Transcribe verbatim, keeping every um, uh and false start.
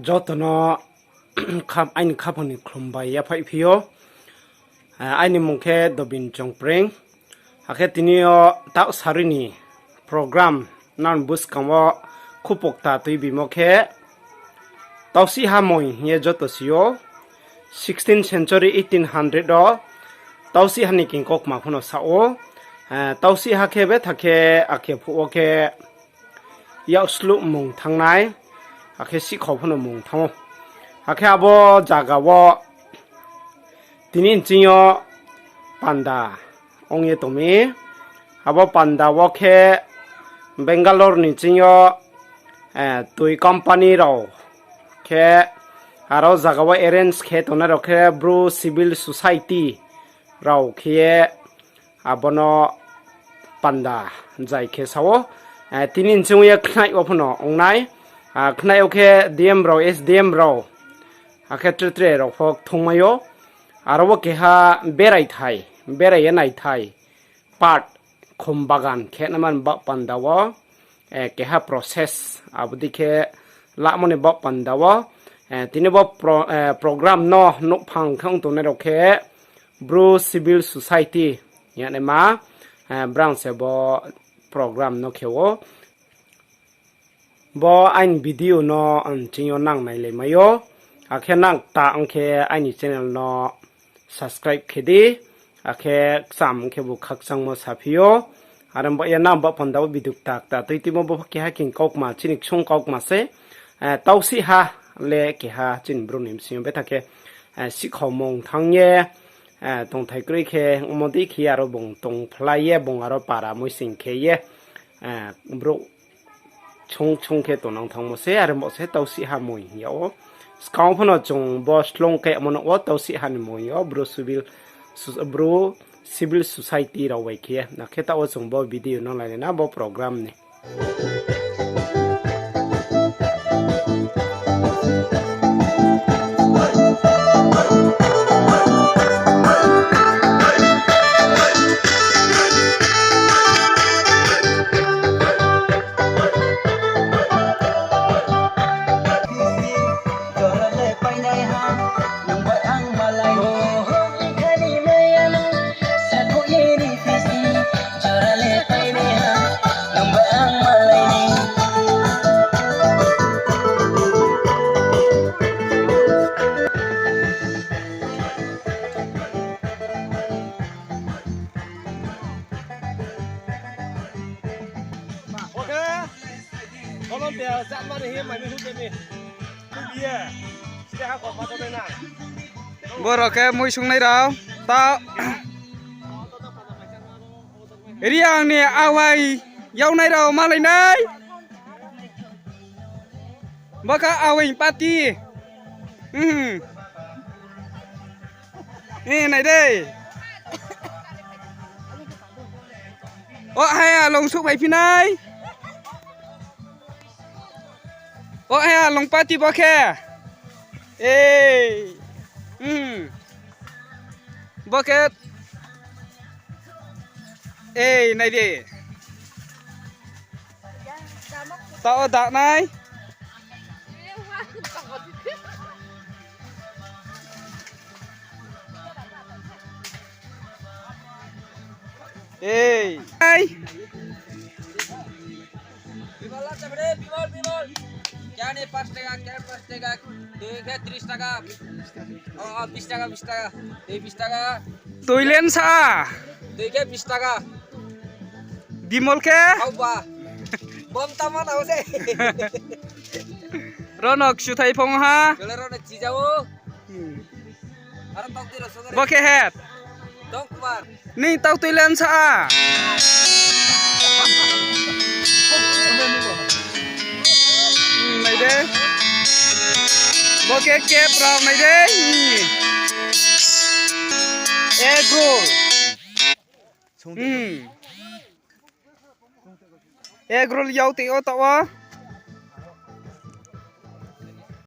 Joto no kham-, aini khaphang ni khlum bai yaphaih phi ou. Eh, aini mung khe Dobin Chongpreng. Akhe tini yo taoh sari ni program nang buskang wo khupokta tuibimo khe Tausih ha moi hing ye joto si ou. Sixteenth century, eighteen hundred wo Tausih ha ni kingkaukma pho no sa ou. Eh, Tausih ha khe betha khe akhe phuh wo khe yak sluh mung thanng nai, akhe sihkhau pho no mung thanng ou. Akhe abo zaga wo tini nching yo panda ong ye tong mi. Abo panda wo khe Bangalore ni nching yo, eh, toi company rao khe aro zaga wo arrange khe tongnai rao khe Bru Civil Society rao khe ye abo no panda zai khe sa ou. Eh, tini nching ye khnaih wo pho no ong nai. Ah, khnaih wo khe D M rao, S D M rao, akhe tre tre rao pho kthungmai ou. Aro wo keha berai thai, berai ye nai thai part khum bagan khe naman baoh panda wo, eh, keha process abo dei khe lamo ni baoh panda wo, eh, tini bo pro-, eh, program no nouhphang khe ong tongnai rao khe Bru Civil Society hing ye naima, eh, brang se bo program no khe ou. Bo aini video no nching yo nang nailaimai ou. Akhe nang ta ong khe aini channel no subscribe khe di. Akhe kcham ong khe bo khakchangmo saphi ou. Are bo ye nang baoh panda wo video kta kta tuitimo bo keha kingkaukma, chini ksung kaukma se. Eh, Tausih ha le keha chini brouh ni bsing yo betha khe, eh, sihkhau mung thanng ye, eh, tongthai kroi khe, omo dei khe aro bung tongphlai ye, bung aro para muising khe ye, eh, brouh chung chung khe tongnang thanngmo se, are bo se Tausih ha moi hing yag ou. Skang pho no chung bo slung khe amo no wo Tausih ha ni moi yo, Bru Civil Soc-, Bru Civil Society rao bai khe ye. Akhe taoh wo chung bo video no lailai na bo program ni. Boro khe mui sungnai rao, ta Reang ni awai yagnai rao malai nai. Bo khe awai party. Hmm. Eh, nai de. O hai along souhphai phi nai. O hai along party bo khe. Ei. Hmm. Bo khe. Ei, nai de. Taoh wo da nai. Ei. Ai. Bimol, bimol, bimol. Kya ne পাঁচ টাকা, kya পাঁচ টাকা? Dui khe ত্রিশ টাকা. O, o, বিশ টাকা, বিশ টাকা. Dui বিশ টাকা. Tui len sa. Dui khe বিশ টাকা. Bimol khe? Hauba. Bom tama na se. Ronok suthai phong ha. Kele ronok chijao. Hmm. Aro tokti ro sogore. Bo khe het. Tong Kumar. Ni tau tui len sa. Hmm, nai de. Bo khe kep rao nai de. Hmm. Egg roll. Hmm. Egg roll yau tei o taoh wo.